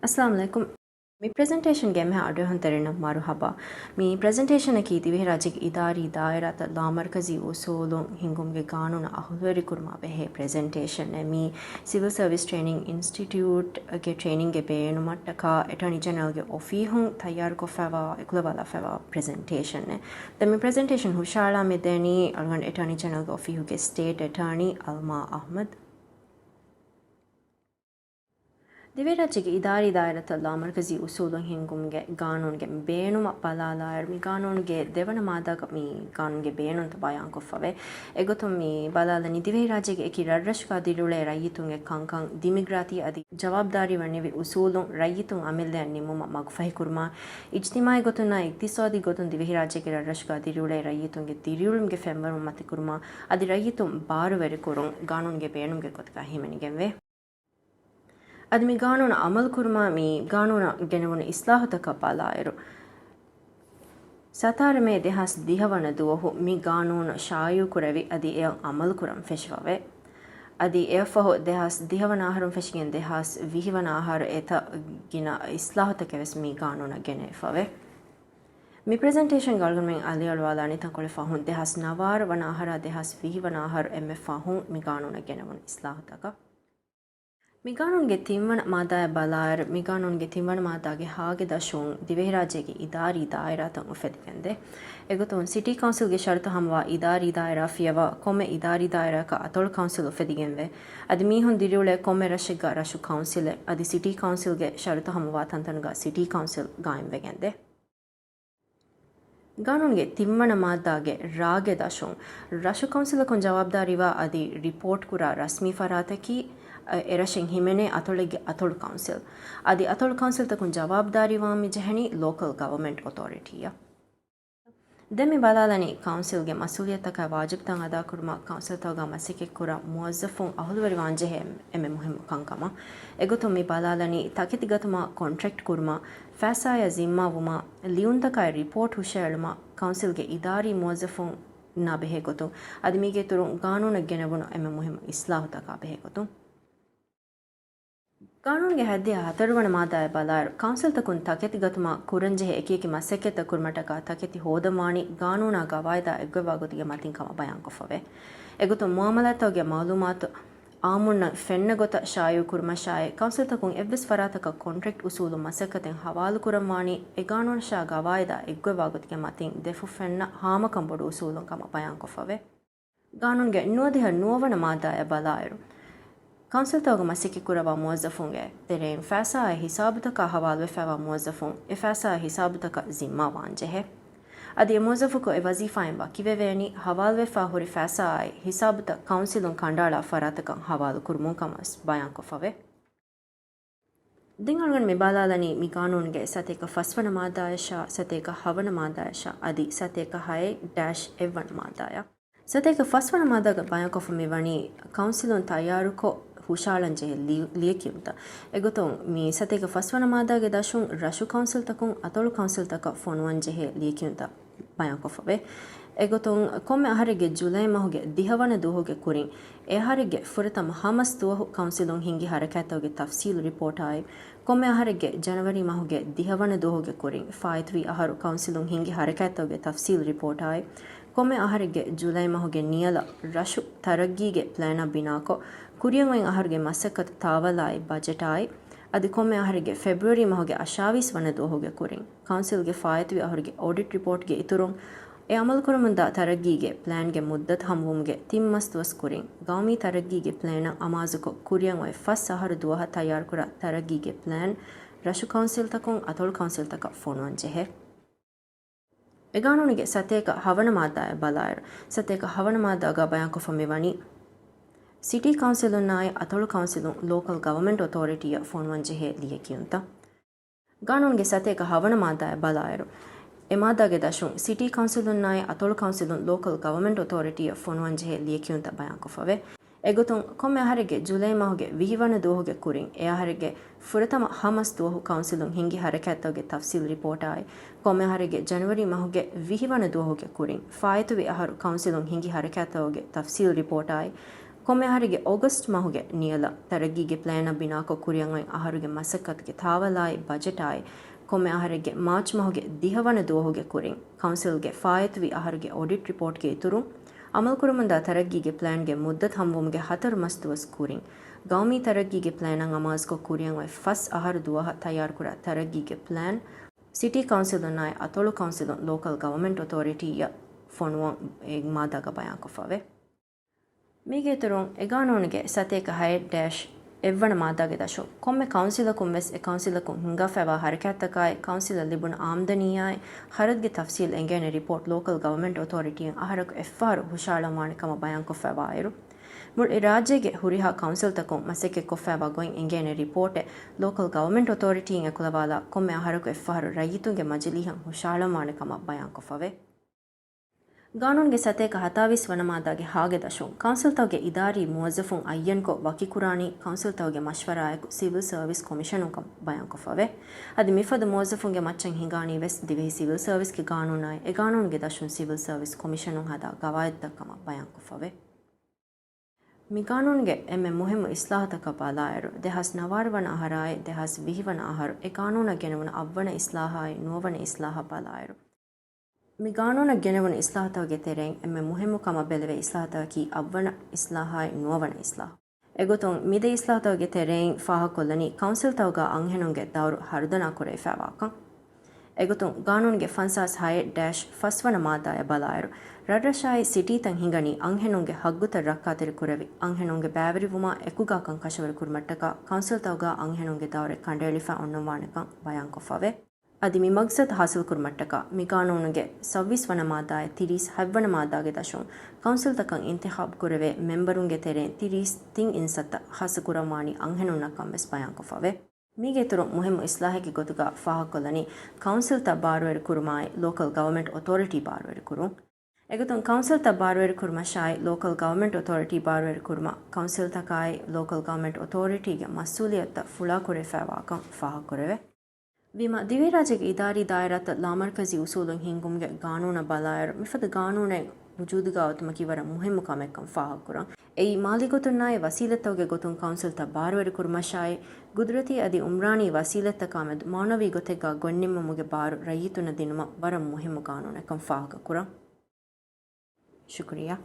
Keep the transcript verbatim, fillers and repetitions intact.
އައްސަލާމު ޢަލައިކުމް. މި ޕްރެޒެންޓޭޝަންގެ އެންމެހާ އަޑުއެހުންތެރިންނަށް މަރުޙަބާ. މި ޕްރެޒެންޓޭޝަނަކީ ދިވެހިރާއްޖޭގެ އިދާރީ ދާއިރާތައް ލާމަރުކަޒީ އުސޫލުން ހިންގުމުގެ ގާނޫނަށް އަހުލުވެރިކުރުމާ ބެހޭ ޕްރެޒެންޓޭޝަނެއް. މީ ސިވިލް ސަރވިސް ޓްރޭނިން އިންސްޓިޓިއުޓްގެ ޓްރޭނިންގެ ބޭނުމަށްޓަކާ އެޓާނީ ޖެނެރަލްގެ އޮފީހުން ތައްޔާރުކޮށްފައިވާ އެކުލަވާލާފައިވާ ޕްރެޒެންޓޭޝަނެއް. ދެން މި ޕްރެޒެންޓޭޝަން ހުށަހަޅާ މިދެނީ އަޅުގަނޑު އެޓާނީ ޖެނެރަލްގެ އޮފީހުގެ ސްޓޭޓް އެޓާނީ އަލްމާ އަޙްމަދު. ދިވެހިރާއްޖޭގެ އިދާރީ ދާއިރާތައް ލާމަރުކަޒީ އުސޫލުން ހިންގުމުގެ ގާނޫނުގެ ބޭނުމަށް ބަލާލާއިރު، މި ގާނޫނުގެ ދެވަނަ މާއްދާގަ މި ގާނޫނުގެ ބޭނުންތައް ބަޔާންކޮށްފަވޭ. އެގޮތުން މި ބަލާލަނީ ދިވެހިރާއްޖޭގެ އެކި ރަށްރަށުގަ ދިރިއުޅޭ ރައްޔިތުންގެ ކަންކަން، ދިމިގްރާތީ އަދި ޖަވާބުދާރީވަނިވި އުސޫލުން ރައްޔިތުން އަމިއްލައަށް ނިމުމަށް މަގުފަހިކުރުމާ، އިޖްތިމާޢީ ގޮތުންނާއި އިގްތިސާދީ ގޮތުން ދިވެހިރާއްޖޭގެ ރަށްރަށުގަ ދިރިއުޅޭ ރައްޔިތުންގެ ދިރިއުޅުމުގެ ފެންވަރު މަތިކުރުމާ އަދި ރައްޔިތުން ބާރުވެރިކުރުން ގާނޫނުގެ ބޭނުމުގެ ގޮތުގަ ހިމެނިގެންވޭ. އަދި މި ގާނޫނަށް އަމަލުކުރުމަށް މި ގާނޫނަށް ގެނެވުނު އިސްލާހުތަކަށް ބަލާއިރު، ސަތާރަ މޭ ދެހާސް ދިހަ ވަނަ ދުވަހު މި ގާނޫނު ޝާއިޢުކުރެވި އަދި އެއަށް އަމަލުކުރަން ފެށިފަވޭ. އަދި އެއަށްފަހު ދެހާސް ދިހަ ވަނަ އަހަރުން ފެށިގެން ދެހާސް ވިހި ވަނަ އަހަރު އެތައް ގިނަ އިސްލާހުތަކެއް ވެސް މި ގާނޫނަށް ގެނެވިފަވޭ. މި ޕްރެޒެންޓޭޝަންގަ އަޅުގަނޑުމެން އަލިއަޅުވާލާނީ ތަންކޮޅެއް ފަހުން ދެހާސް ނަވާރަ ވަނަ އަހަރާ ދެހާސް ވިހި ވަނަ އަހަރު އެންމެ ފަހުން މި ގާނޫނަށް ގެނެވުނު އިސްލާހުތަކަށް. މި ގާނޫނުގެ ތިންވަނަ މާއްދާއަށް ބަލާއިރު، މި ގާނޫނުގެ ތިންވަނަ މާއްދާގެ ހާގެ ދަށުން ދިވެހިރާއްޖޭގެ އިދާރީ ދާއިރާތައް އުފެދިގެންދޭ. އެގޮތުން ސިޓީ ކައުންސިލްގެ ޝަރުތު ހަމަވާ އިދާރީ ދާއިރާ ފިޔަވާ ކޮންމެ އިދާރީ ދާއިރާއަކަށް އަތޮޅު ކައުންސިލް އުފެދިގެންވޭ. އަދި މީހުން ދިރިއުޅޭ ކޮންމެ ރަށެއްގަ ރަށު ކައުންސިލެއް، އަދި ސިޓީ ކައުންސިލްގެ ޝަރުތު ހަމަވާ ތަންތަނުގަ ސިޓީ ކައުންސިލް ގާއިމްވެގެންދޭ. ގާނޫނުގެ ތިންވަނަ މާއްދާގެ ރާގެ ދަށުން، ރަށު ކައުންސިލަކުން ޖަވާބުދާރީވާ އަދި ރިޕޯޓްކުރާ ރަސްމީ ފަރާތަކީ، އެ ރަށެއް ހިމެނޭ އަތޮޅެއްގެ އަތޮޅު ކައުންސިލް. އަދި އަތޮޅު ކައުންސިލްތަކުން ޖަވާބުދާރީވާން މި ޖެހެނީ ލޯކަލް ގަވަރމެންޓް އޮތޯރިޓީއަށް. ދެން މި ބަލާލަނީ ކައުންސިލްގެ މަސްއޫލިއްޔަތުތަކާއި ވާޖިބުތައް އަދާކުރުމަށް ކައުންސިލްތަކުގަ މަސައްކަތްކުރާ މުވައްޒަފުން އަހުލުވެރިވާންޖެހޭ އެންމެ މުހިއްމު ކަންކަމަށް. އެގޮތުން މި ބަލާލަނީ ތަކެތިގަތުމާ ކޮންޓްރެކްޓް ކުރުމާ، ފައިސާއާ ޒިންމާވުމާ، ލިޔުންތަކާއި ރިޕޯޓް ހުށައެޅުމާ، ކައުންސިލްގެ އިދާރީ މުވައްޒަފުންނާ ބެހޭގޮތުން، އަދި މީގެއިތުރުން ގާނޫނަށް ގެނެވުނު އެންމެ މުހިއްމު އިސްލާހުތަކާ ބެހޭގޮތުން. ގާނޫނުގެ ހައްދިހަ ހަތަރުވަނަ މާއްދާއަށް ބަލާއިރު، ކައުންސިލްތަކުން ތަކެތި ގަތުމަށް ކުރަންޖެހޭ އެކިއެކި މަސައްކަތްތައް ކުރުމަށްޓަކާ ތަކެތި ހޯދަންވާނީ ގާނޫނާ ގަވާއިދާ އެއްގޮތްވާ ގޮތުގެ މަތިން ކަމަށް ބަޔާންކޮށްފަވޭ. އެގޮތުން މުއާމަލާތްތަކުގެ މައުލޫމާތު އާއްމުންނަށް ފެންނަ ގޮތަށް ޝާއިޢުކުރުމަށާއި، ކައުންސިލްތަކުން އެއްވެސް ފަރާތަކަށް ކޮންޓްރެކްޓް އުސޫލުން މަސައްކަތެއް ހަވާލުކުރަންވާނީ އެ ގާނޫނަށާ ގަވާއިދާ އެއްގޮތްވާ ގޮތުގެ މަތިން ދެފުށް ފެންނަ ހާމަކަން ބޮޑު އުސޫލުން ކަމަށް ބަޔާންކޮށްފަވޭ. ގާނޫނުގެ ނުވަދިހަ ނުވަވަނަ މާއްދާއަށް ބަލާއިރު، ކައުންސިލްތަކުގަ މަސައްކަތްކުރައްވާ މުވައްޒަފުންގެ ތެރެއިން ފައިސާއާއި ހިސާބުތަކާ ހަވާލުވެފައިވާ މުވައްޒަފުން އެ ފައިސާއާއި ހިސާބުތަކަށް ޒިންމާވާންޖެހޭ. އަދި އެ މުވައްޒަފަކު އެ ވަޒީފާއިން ވަކިވެވޭނީ ހަވާލުވެފަ ހުރި ފައިސާއާއި ހިސާބުތައް ކައުންސިލުން ކަނޑައަޅާ ފަރާތަކަށް ހަވާލުކުރުމުން ކަމަށް ބަޔާންކޮށްފަވޭ. ދެން އަޅުގަނޑު މި ބަލާލަނީ މި ގާނޫނުގެ ސަތޭކަ ފަސްވަނަ މާއްދާއަށާ، ސަތޭކަ ހަވަނަ މާއްދާއަށާ، އަދި ސަތޭކަ ހައެއް ޑޭޝް އެއްވަނަ މާއްދާއަށް. ސަތޭކަ ފަސްވަނަ މާއްދާގަ ބަޔާންކޮށްފަ މިވަނީ ކައުންސިލުން ތައްޔާރުކޮށް ހުށައަޅަންޖެހޭ ލިޔު-، ލިޔެކިޔުންތައް. އެގޮތުން މި ސަތޭކަ ފަސްވަނަ މާއްދާގެ ދަށުން ރަށު ކައުންސިލްތަކުން އަތޮޅު ކައުންސިލްތަކަށް ފޮނުވަންޖެހޭ ލިޔެކިޔުންތައް ބަޔާންކޮށްފަވޭ. އެގޮތުން ކޮންމެ އަހަރެއްގެ ޖުލައި މަހުގެ ދިހަވަނަ ދުވަހުގެ ކުރިން، އެ އަހަރެއްގެ ފުރަތަމަ ހަމަސް ދުވަހު ކައުންސިލުން ހިންގި ހަރަކާތްތަކުގެ ތަފްސީލު ރިޕޯޓާއި، ކޮންމެ އަހަރެއްގެ ޖަނަވަރީ މަހުގެ ދިހަވަނަ ދުވަހުގެ ކުރިން ފާއިތުވި އަހަރު ކައުންސިލުން ހިންގި ހަރަކާތްތަކުގެ ތަފްސީލު ރިޕޯޓާއި، ކޮންމެ އަހަރެއްގެ ޖުލައި މަހުގެ ނިޔަލަށް ރަށު ތަރައްގީގެ ޕްލޭނަށް ބިނާކޮށް، ކުރިއަށް އޮތް އަހަރުގެ މަސައްކަތު ތާވަލާއި ބަޖެޓާއި، އަދި ކޮންމެ އަހަރެއްގެ ފެބްރުއަރީ މަހުގެ އަށާވީސް ވަނަ ދުވަހުގެ ކުރިން، ކައުންސިލްގެ ފާއިތުވި އަހަރުގެ އޮޑިޓް ރިޕޯޓްގެ އިތުރުން، އެ އަމަލުކުރަމުންދާ ތަރައްގީގެ ޕްލޭންގެ މުއްދަތު ހަމަވުމުގެ ތިން މަސް ދުވަސް ކުރިން، ގައުމީ ތަރައްގީގެ ޕްލޭނަށް އަމާޒުކޮށް، ކުރިއަށް އޮތް ފަސް އަހަރު ދުވަހަށް ތައްޔާރުކުރާ ތަރައްގީގެ ޕްލޭން ރަށު ކައުންސިލްތަކުން އަތޮޅު ކައުންސިލްތަކަށް ފޮނުވަން ޖެހޭ. އެ ގާނޫނުގެ ސަތޭކަ ހަވަނަ މާއްދާއަށް ބަލާއިރު، ސަތޭކަ ހަވަނަ މާއްދާގަ ބަޔާންކޮށްފަ މިވަނީ، ސިޓީ ކައުންސިލުންނާއި އަތޮޅު ކައުންސިލުން ލޯކަލް ގަވަމެންޓް އޮތޯރިޓީއަށް ފޮނުވަން ޖެހޭ ލިޔެކިޔުންތައް. ގާނޫނުގެ ސަތޭކަ ހަވަނަ މާއްދާއަށް ބަލާއިރު، އެ މާއްދާގެ ދަށުން ސިޓީ ކައުންސިލުންނާއި އަތޮޅު ކައުންސިލުން ލޯކަލް ގަވަމެންޓް އޮތޯރިޓީއަށް ފޮނުވަން ޖެހޭ ލިޔެކިޔުންތައް ބަޔާންކޮށްފަވޭ. އެގޮތުން، ކޮންމެ އަހަރެއްގެ ޖުލައި މަހުގެ ވިހި ވަނަ ދުވަހުގެ ކުރިން، އެ އަހަރެއްގެ ފުރަތަމަ ހަ މަސް ދުވަހު ކައުންސިލުން ހިންގި ހަރަކާތްތަކުގެ ތަފްސީލު ރިޕޯޓާއި، ކޮންމެ އަހަރެއްގެ ޖަނަވަރީ މަހުގެ ވިހި ވަނަ ދުވަހުގެ ކުރިން، ފާއިތުވި އަހަރު ކައުންސިލުން ހިންގި ހަރަކާތްތަކުގެ ތަފްސީލު ރިޕޯޓާއި، ކޮންމެ އަހަރެއްގެ އޮގަސްޓް މަހުގެ ނިޔަލަށް ތަރައްގީގެ ޕްލޭނަށް ބިނާކޮށް ކުރިއަށް އޮތް އަހަރުގެ މަސައްކަތުގެ ތާވަލާއި ބަޖެޓާއި ކޮންމެ އަހަރެއްގެ މާޗް މަހުގެ ދިހަވަނަ ދުވަހުގެ ކުރިން ކައުންސިލްގެ ފާއިތުވި އަހަރުގެ އޮޑިޓް ރިޕޯޓްގެ އިތުރުން، އަމަލުކުރަމުންދާ ތަރައްގީގެ ޕްލޭންގެ މުއްދަތު ހަމަވުމުގެ ހަތަރު މަސް ދުވަސް ކުރިން، ގައުމީ ތަރައްގީގެ ޕްލޭނަށް އަމާޒުކޮށް ކުރިއަށް އޮތް ފަސް އަހަރު ދުވަހަށް ތައްޔާރުކުރާ ތަރައްގީގެ ޕްލޭން، ސިޓީ ކައުންސިލުންނާއި އަތޮޅު ކައުންސިލުން ލޯކަލް ގަވަމެންޓް އޮތޯރިޓީއަށް ފޮނުވަން އެ މާއްދާގަ ބަޔާންކޮށްފަވޭ. މީގެ އިތުރުން، އެ ގާނޫނުގެ ސަތޭކަ ހައެއް ޑޭޝް އެއްވަނަ މާއްދާގެ ދަށުން، ކޮންމެ ކައުންސިލަކުން ވެސް އެ ކައުންސިލަކުން ހިންގާފައިވާ ހަރަކާތްތަކާއި، ކައުންސިލަށް ލިބުނު އާމްދަނީއާއި، ޚަރަދުގެ ތަފްސީލް އެނގޭނެ ރިޕޯޓް ލޯކަލް ގަވަމެންޓް އޮތޯރިޓީއިން އަހަރަކު އެއްފަހަރު ހުށައަޅަންވާނެ ކަމަށް ބަޔާންކޮށްފައިވާއިރު، މުޅި ރާއްޖޭގެ ހުރިހާ ކައުންސިލްތަކުން މަސައްކަތްކޮށްފައިވާ ގޮތް އެނގޭނެ ރިޕޯޓެއް ލޯކަލް ގަވަމެންޓް އޮތޯރިޓީއިން އެކުލަވާލާ ކޮންމެ އަހަރަކު އެއްފަހަރު ރައްޔިތުންގެ މަޖިލީހަށް ހުށައަޅަންވާނެ ކަމަށް ބަޔާންކޮށްފަވޭ. ގާނޫނުގެ ސަތޭކަ ހަތާވީސް ވަނަ މާއްދާގެ ހާގެ ދަށުން، ކައުންސިލްތަކުގެ އިދާރީ މުވައްޒަފުން އައްޔަންކޮށް ވަކިކުރާނީ ކައުންސިލްތަކުގެ މަޝްވަރާއެކު ސިވިލް ސަރވިސް ކޮމިޝަނުން ކަމަށް ބަޔާންކޮށްފަވޭ. އަދި މިފަދަ މުވައްޒަފުންގެ މައްޗަށް ހިނގާނީ ވެސް ދިވެހި ސިވިލް ސަރވިސްގެ ގާނޫނާއި އެ ގާނޫނުގެ ދަށުން ސިވިލް ސަރވިސް ކޮމިޝަނުން ހަދާ ގަވާއިދުތައް ކަމަށް ބަޔާންކޮށްފަވޭ. މި ގާނޫނުގެ އެންމެ މުހިއްމު އިސްލާހުތަކަށް ބަލާއިރު، ދެހާސް ނަވާރަ ވަނަ އަހަރާއި ދެހާސް ވިހި ވަނަ އަހަރު އެ ގާނޫނަށް ގެނެވުނު އަށްވަނަ އިސްލާހާއި ނުވަވަނަ އިސްލާހަށް ބަލާއިރު، މި ގާނޫނަށް ގެނެވުނު އިސްލާހުތަކުގެ ތެރެއިން އެންމެ މުހިއްމު ކަމަށް ބެލެވޭ އިސްލާހުތަކަކީ އަށްވަނަ އިސްލާހާއި ނުވަވަނަ އިސްލާހު. އެގޮތުން، މި ދެ އިސްލާހުތަކުގެ ތެރެއިން ފާހަގަކޮށްލަނީ ކައުންސިލްތަކުގަ އަންހެނުންގެ ދައުރު ހަރުދަނާ ކުރެވިފައިވާކަން. އެގޮތުން، ގާނޫނުގެ ފަންސާސް ހައެއް ޑޭޝް ފަސް ވަނަ މާއްދާއަށް ބަލާއިރު، ރަށްރަށާއި ސިޓީތައް ހިނގަނީ އަންހެނުންގެ ހައްގުތައް ރައްކާތެރި ކުރެވި، އަންހެނުންގެ ބައިވެރިވުމާ އެކުގާކަން ކަށަވަރު ކުރުމަށްޓަކާ ކައުންސިލްތަކުގަ އަންހެނުންގެ ދައުރެއް ކަނޑައެޅިފަ އޮންނަންވާނެކަން ބަޔާންކޮށްފަވޭ. އަދި މި މަގްސަދު ހާސިލްކުރުމަށްޓަކާ، މި ގާނޫނުގެ ސައްބީސް ވަނަ މާއްދާއާއި ތިރީސް ހަތް ވަނަ މާއްދާގެ ދަށުން، ކައުންސިލްތަކަށް އިންތިޚާބު ކުރެވޭ މެމްބަރުންގެ ތެރެއިން ތިރީސް ތިން އިންސައްތަ ޚާއްޞަ ކުރަންވާނީ އަންހެނުންނަށްކަން ވެސް ބަޔާންކޮށްފަވޭ. މީގެ އިތުރުން މުހިއްމު އިސްލާހެއްގެ ގޮތުގަ ފާހަގަކޮށްލަނީ، ކައުންސިލްތައް ބާރުވެރި ކުރުމާއި، ލޯކަލް ގަވަމެންޓް އޮތޯރިޓީ ބާރުވެރި ކުރުން. އެގޮތުން ކައުންސިލްތައް ބާރުވެރި ކުރުމަށާއި، ލޯކަލް ގަވަމެންޓް އޮތޯރިޓީ ބާރުވެރި ކުރުމަށް، ކައުންސިލްތަކާއި، ލޯކަލް ގަވަމެންޓް އޮތޯރިޓީގެ މަސްއޫލިއްޔަތުތައް ފުޅާ ކުރެވިފައިވާކަން ފާހަގަކުރެވޭ. ވީމާ، ދިވެހިރާއްޖޭގެ އިދާރީ ދާއިރާތައް ލާމަރުކަޒީ އުސޫލުން ހިންގުމުގެ ގާނޫނަށް ބަލާއިރު، މިފަދަ ގާނޫނެއް ވުޖޫދުގަ އޮތުމަކީ ވަރަށް މުހިއްމު ކަމެއްކަން ފާހަގަކުރަން. އެއީ މާލީ ގޮތުންނާއި ވަސީލަތްތަކުގެ ގޮތުން ކައުންސިލްތައް ބާރުވެރިކުރުމަށާއި، ގުދުރަތީ އަދި އުމްރާނީ ވަސީލަތްތަކާމެދު މާނަވީ ގޮތެއްގަ ގޮތްނިންމުމުގެ ބާރު ރައްޔިތުންނަށް ދިނުމަށް ވަރަށް މުހިއްމު ގާނޫނެއްކަން ފާހަގަކުރަން. ޝުކުރިއްޔާ.